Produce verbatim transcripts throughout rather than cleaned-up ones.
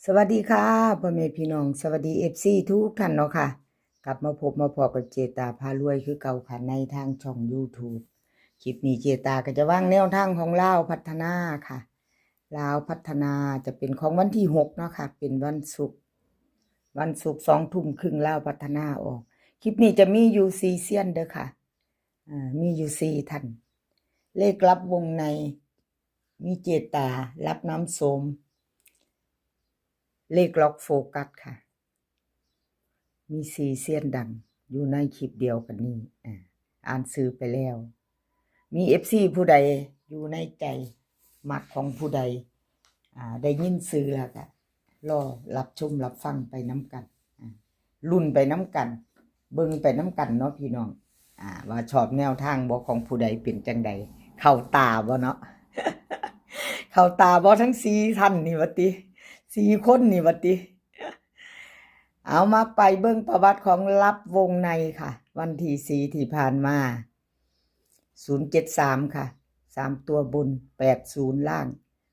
สวัสดีค่ะ พ่อแม่พี่น้อง สวัสดี เอฟซี ทุกท่านเนาะค่ะ กลับมาพบมาพอกับเจตาพารวยคือเก่าค่ะ ในทางช่อง YouTube คลิปนี้เจตาก็จะวางแนวทางของลาวพัฒนาค่ะ ลาวพัฒนาจะเป็นของวันที่หกเนาะค่ะ เป็นวันศุกร์ วันศุกร์สองทุ่มครึ่งลาวพัฒนาออก คลิปนี้จะมีอยู่สี่เซียนเด้อค่ะ อ่า มีอยู่สี่ท่าน เลขลับวงใน มีเจตา ลับน้ำโสม เลขล็อกโฟกัสค่ะ มีสี่เซียนดังอยู่ในคลิปเดียวกันนี้ อ่า อ่านชื่อไปแล้ว มี เอฟซี ผู้ใดอยู่ในใจ มักของผู้ใด อ่า ได้ยินชื่อแล้วก็รอรับชมรับฟังไปน้ำกัน อ่า ลุ้นไปน้ำกัน เบิ่งไปน้ำกันเนาะพี่น้อง อ่า ว่าชอบแนวทางบ่ของผู้ใดเป็นจังใด เข้าตาบ่เนาะ เข้าตาบ่ทั้งสี่ท่านนี่วะติ สี่คนนี่วะติ เอามาไปเบิ่งประวัติของลับวงในค่ะ วันที่สี่ที่ผ่านมา ศูนย์เจ็ดสามค่ะ สามตัวบน แปดศูนย์ล่าง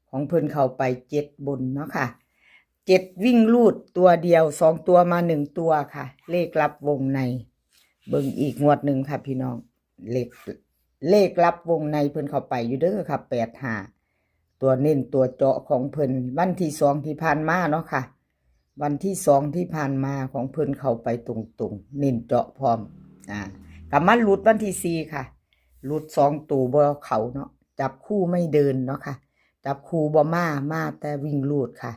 ของเพิ่นเข้าไปเจ็ดบนเนาะค่ะ เจ็ดวิ่งรูดตัวเดียว สองตัวมาหนึ่งตัวค่ะ เลขลับวงใน เบิ่งอีกงวดหนึ่งค่ะพี่น้อง เลข เลขลับวงในเพิ่นเข้าไปอยู่เด้อค่ะ แปดห้า ตัวเน้นตัวเจาะของเพิ่น วันที่สองที่ผ่านมาเนาะค่ะ วันที่สองที่ผ่านมาของเพิ่นเข้าไปตรงๆ เน้นเจาะพร้อม อ่า ก็มาหลุดวันที่สี่ค่ะ หลุดสองตัวบ่เข้าเนาะ จับคู่ไม่เดินเนาะค่ะ จับคู่บ่มา มาแต่วิ่งรูดค่ะ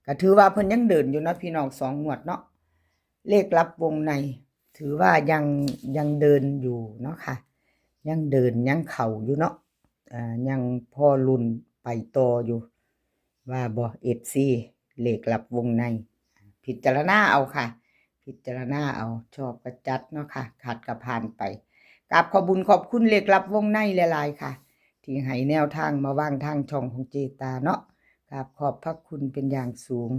ก็ถือว่าเพิ่นยังเดินอยู่เนาะพี่น้อง สองงวดเนาะ เลขลับวงใน ถือว่ายัง ยังเดินอยู่เนาะค่ะ ยังเดินยังเข้าอยู่เนาะ อ่า ยังพอลุ้นไปต่ออยู่ ว่าบ่ เอฟซี เลขลับวงใน พิจารณาเอาค่ะ พิจารณาเอา ชอบก็จัดเนาะค่ะ ขัดก็ผ่านไป กราบขอบบุญขอบคุณเลขลับวงในหลายๆค่ะ ที่ให้แนวทางมาวางทางช่องของเจตาเนาะ กราบขอบพระคุณเป็นอย่างสูง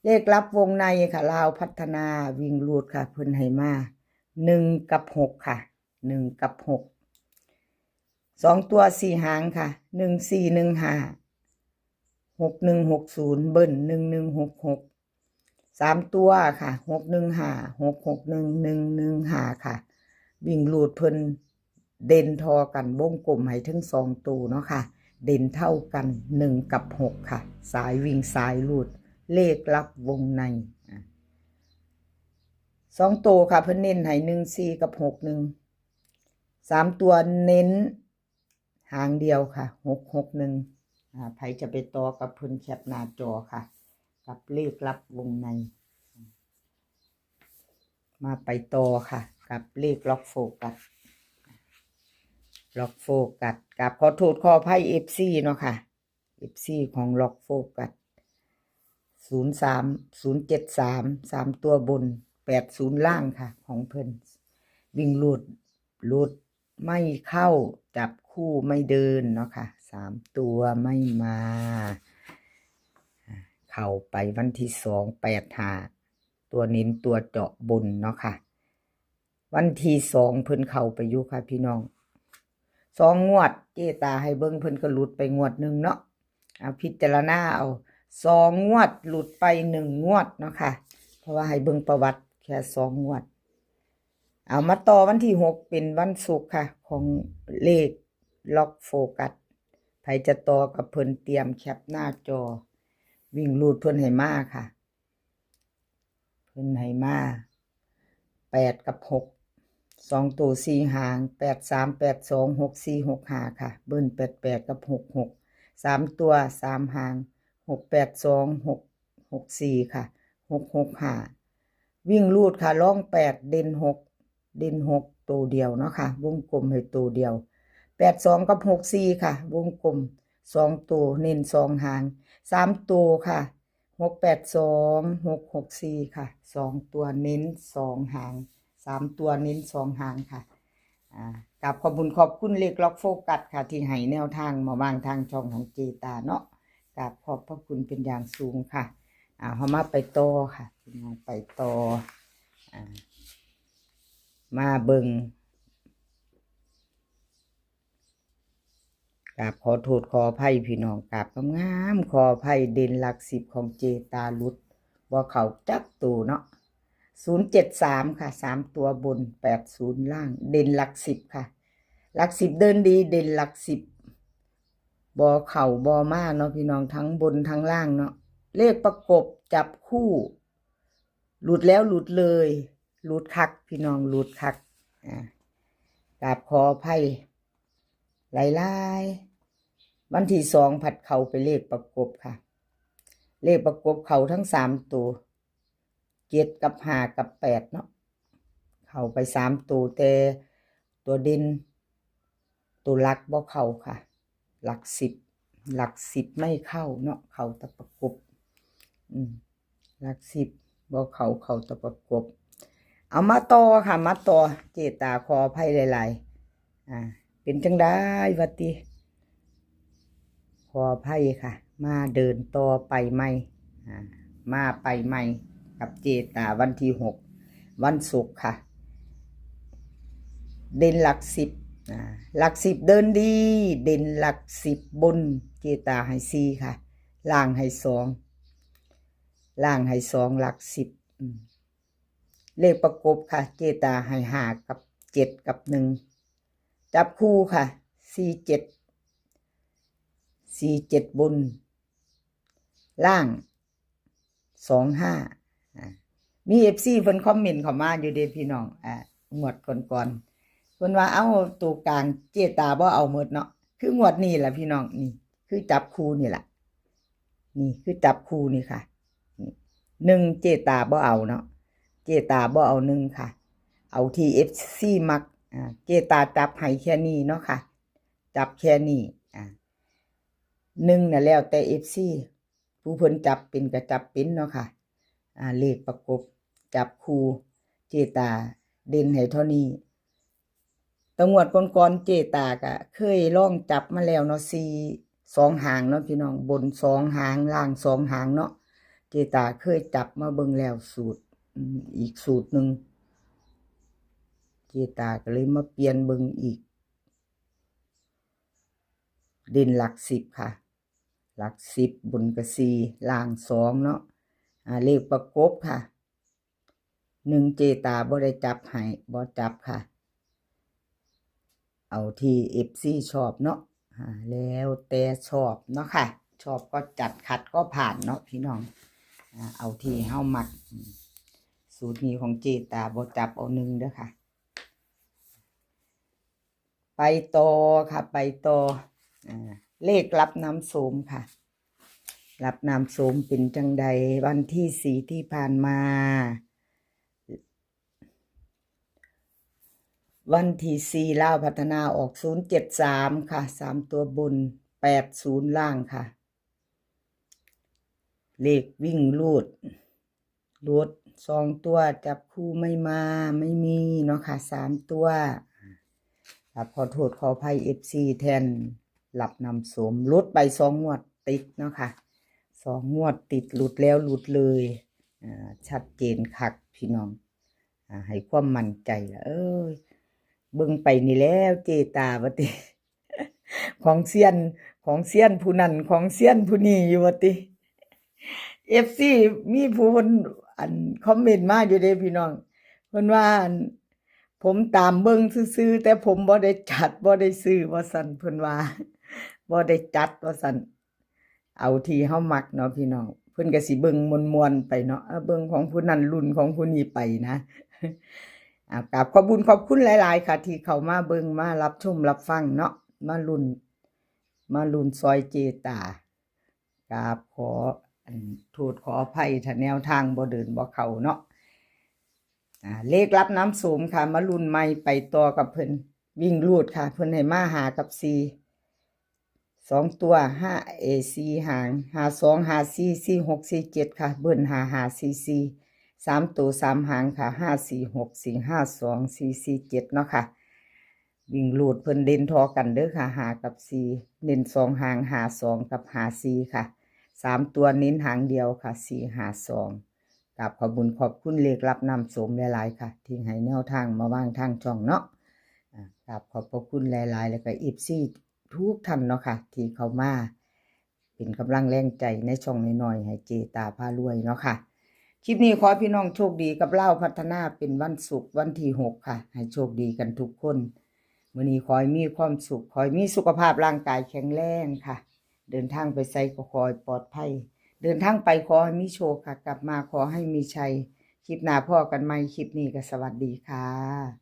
เลขลับวงในค่ะ ลาวพัฒนาวิ่งรูดค่ะ เพิ่นให้มา หนึ่งกับหกค่ะ หนึ่งกับหก สองตัวสี่หางค่ะ หนึ่งสี่หนึ่งห้า หกหนึ่งหกศูนย์ เบิ้ล หนึ่งหนึ่งหกหก สามตัวค่ะ หกหนึ่งห้า หกหกหนึ่ง หนึ่งหนึ่งห้าค่ะ วิ่งรูดเพิ่นเด่นทอกัน วงกลมให้ทั้งสองตัวเนาะค่ะ เด่นเท่ากัน หนึ่งกับหกค่ะ สายวิ่งสายรูด เลขลับวงใน อ่ะ สองตัวค่ะ เพิ่นเน้นให้ หนึ่งสี่ กับ หกหนึ่ง สามตัวเน้นหางเดียวค่ะ หกหกหนึ่ง อ่า ใครจะไปต่อกับเพิ่นแคปหน้าจอค่ะ กับเลขลับวงใน มาไปต่อค่ะ กับเลขล็อกโฟกัส ล็อกโฟกัส กราบขอโทษขออภัย เอฟซี เนาะค่ะ เอฟซี ของล็อกโฟกัส ศูนย์สาม ศูนย์เจ็ดสาม สามตัวบน แปดศูนย์ล่างค่ะ ของเพิ่น วิ่งรูด รูดไม่เข้า จับคู่ไม่เดินเนาะค่ะ สามตัวไม่มา อ่า เข้าไปวันที่สอง แปดห้า ตัวเน้นตัวเจาะบนเนาะค่ะ วันที่สองเพิ่นเข้าไปอยู่ค่ะพี่น้อง สองงวด เจตาให้เบิ่งเพิ่นก็หลุดไปงวดหนึ่งเนาะ เอาพิจารณาเอา สองงวดหลุดไปหนึ่งงวดเนาะค่ะ เพราะว่าให้เบิ่งประวัติแค่สองงวด เอามาต่อวันที่หกเป็นวันศุกร์ค่ะ ของเลขล็อกโฟกัส ใครจะต่อกับเพิ่นเตรียมแคปหน้าจอ วิ่งรูดเพิ่นให้มาค่ะ เพิ่นให้มา แปด กับ หก สองตัวสี่หาง แปดสาม แปดสอง หกสี่ หกห้าค่ะ เบิ้ล แปดแปด กับ หกหก สามตัวสามหาง หกแปดสอง หกหกสี่ค่ะ หกหกห้า วิ่งรูดค่ะ รอง แปด เด่น หก เด่น หก ตัวเดียวเนาะค่ะ วงกลมให้ตัวเดียว แปดสอง กับ หกสี่ค่ะ วงกลมสองตัว เน้นสองหาง สามตัวค่ะ หกแปดสอง หกหกสี่ค่ะ สองตัวเน้นสองหาง สามตัวเน้นสองหางค่ะ อ่า กราบขอบบุญขอบคุณเลขล็อกโฟกัสค่ะ ที่ให้แนวทางมาวางทางช่องของเจตาเนาะ กราบขอบพระคุณเป็นอย่างสูงค่ะ อ่า เฮามาไปต่อค่ะ พี่น้องไปต่อ อ่า มาเบิ่ง กราบขอโทษขออภัยพี่น้อง กราบงามๆขออภัย เด่นหลักสิบของเจตาหลุด บ่เข้าจักตัวเนาะ ศูนย์เจ็ดสาม ค่ะ สามตัวบน แปดศูนย์ ล่าง เด่นหลักสิบค่ะ หลักสิบเดินดี เด่นหลักสิบ บ่เข้าบ่มาเนาะพี่น้อง ทั้งบนทั้งล่างเนาะ เลขประกบจับคู่ หลุดแล้วหลุดเลย หลุดคักพี่น้อง หลุดคัก อ่า กราบขออภัยหลายๆ วันที่สองผัดเข้าไปเลขประกบค่ะ เลขประกบเข้าทั้งสามตัว เจ็ดกับห้ากับแปดเนาะ เข้าไปสามตัว แต่ตัวเด่น ตัวหลักบ่เข้าค่ะ หลักสิบ หลักสิบไม่เข้าเนาะ เข้าแต่ประกบ อืม หลักสิบบ่เข้า เข้าแต่ประกบ เอามาต่อค่ะ มาต่อ เจตาขออภัยหลายๆ อ่า เป็นจังใด๋วะติ ขออภัยค่ะ มาเดินต่อไปใหม่ อ่า มาไปใหม่กับเจตาวันที่หก วันศุกร์ค่ะ เด่นหลักสิบ อ่า หลักสิบเดินดี เด่นหลักสิบบน เจตาให้สี่ค่ะ ล่างให้สอง ล่างให้สอง หลักสิบ อืม เลขประกบค่ะ เจตาให้ห้ากับเจ็ดกับหนึ่ง จับคู่ค่ะ สี่เจ็ด สี่เจ็ดบน ล่าง สองห้า อ่า มี เอฟซี เพิ่นคอมเมนต์เข้ามาอยู่เด้พี่น้อง อ่า งวดก่อนๆ เพิ่นว่า เอ้า ตัวกลางเจตาบ่เอาหมดเนาะ คืองวดนี้ล่ะพี่น้อง นี่ คือจับคู่นี่ล่ะ นี่คือจับคู่นี่ค่ะ นี่ หนึ่งเจตาบ่เอาเนาะ เจตาบ่เอาหนึ่งค่ะ เอาที่ เอฟซี มัก อ่า เจตาจับให้แค่นี้เนาะค่ะ จับแค่นี้ อ่า หนึ่งน่ะแล้วแต่ เอฟซี ผู้เพิ่นจับเป็นก็จับเป็นเนาะค่ะ อ่า เลขประกบจับคู่ เจตาเด่นให้เท่านี้ แต่งวดก่อนๆ เจตาก็เคยลองจับมาแล้วเนาะ สี่ สองหางเนาะพี่น้อง บนสองหาง ล่างสองหางเนาะ เจตาเคยจับมาเบิ่งแล้วสูตร อืม อีกสูตรหนึ่ง เจตาก็เลยมาเปลี่ยนเบิ่งอีก เด่นหลักสิบค่ะ หลักสิบบนก็สี่ ล่างสองเนาะ อ่า เลขประกบค่ะ หนึ่งเจตาบ่ได้จับให้ บ่จับค่ะ เอาที่ เอฟซี ชอบเนาะ อ่า แล้วแต่ชอบเนาะค่ะ ชอบก็จัด ขัดก็ผ่านเนาะพี่น้อง อ่า เอาที่เฮามัก อืม สูตรนี้ของเจตาบ่จับเอาหนึ่งเด้อค่ะ ไปต่อค่ะ ไปต่อ อ่า เลขรับน้ำโสมค่ะ รับน้ำโสมเป็นจังใด๋ วันที่สี่ที่ผ่านมา วันที่สี่ลาวพัฒนาออกศูนย์เจ็ดสามค่ะ สามตัวบน แปดศูนย์ล่างค่ะ เลขวิ่งรูด รูดสองตัว จับคู่ไม่มา ไม่มีเนาะค่ะ สามตัว ครับ ขอโทษขออภัย เอฟซี แทนรับน้ำโสม รูดไปสองงวดติดเนาะค่ะ สองงวดติด รูดแล้วรูดเลย อ่า ชัดเจนคักพี่น้อง อ่า ให้ความมั่นใจละ เอ้ย เบิ่งไปนี่แล้วเจตาว่าติ ของเซียน ของเซียนผู้นั้น ของเซียนผู้นี้อยู่ว่าติ เอฟซี มีผู้เพิ่น อัน คอมเมนต์มาอยู่เด้พี่น้อง เพิ่นว่า อัน ผมตามเบิ่งซื่อๆ แต่ผมบ่ได้จัด บ่ได้ซื้อ ว่าซั่น เพิ่นว่า บ่ได้จัด ว่าซั่น เอาที่เฮามักเนาะพี่น้อง เพิ่นก็สิเบิ่งม่วนๆ ไปเนาะ เออ เบิ่งของผู้นั้น ลุ้นของผู้นี้ไปนะ อ่า กราบขอบบุญขอบคุณหลายๆ ค่ะ ที่เข้ามาเบิ่ง มารับชมรับฟังเนาะ มาลุ้น มาลุ้นซอยเจตา กราบขอ อัน โทษขออภัย ถ้าแนวทางบ่เดินบ่เข้าเนาะ อ่า เลขรับน้ำโสมค่ะ มาลุ้นใหม่ ไปต่อกับเพิ่น วิ่งรูดค่ะ เพิ่นให้มาห้ากับสี่ สองตัว ห้า เอ สี่หาง ห้าสอง ห้าสี่ สี่หก สี่เจ็ดค่ะ เบิ้ล ห้าห้า สี่สี่ สามตัวสามหางค่ะ ห้าสี่หก สี่ห้าสอง สี่สี่เจ็ดเนาะค่ะ วิ่งรูดเพิ่นเด่นท่อกันเด้อค่ะ ห้ากับสี่ เน้นสองหาง ห้าสอง กับ ห้าสี่ค่ะ สามตัวเน้นหางเดียวค่ะ สี่ห้าสอง กราบขอบบุญขอบคุณเลขรับน้ำโสมหลายๆ ค่ะ ที่ให้แนวทางมาวางทางช่องเนาะ อ่า กราบขอบพระคุณหลายๆ แล้วก็ เอฟซี ทุกท่านเนาะค่ะ ที่เข้ามาเป็นกำลังแรงใจในช่องน้อยๆให้เจตาพารวยเนาะค่ะ คลิปนี้ขอให้พี่น้องโชคดีกับลาวพัฒนา เป็นวันศุกร์วันที่หกค่ะ ให้โชคดีกันทุกคน มื้อนี้ขอให้มีความสุข ขอให้มีสุขภาพร่างกายแข็งแรงค่ะ เดินทางไปไสก็ขอให้ปลอดภัย เดินทางไปขอให้มีโชคค่ะ กลับมาขอให้มีชัย คลิปหน้าพ้อกันใหม่ คลิปนี้ก็สวัสดีค่ะ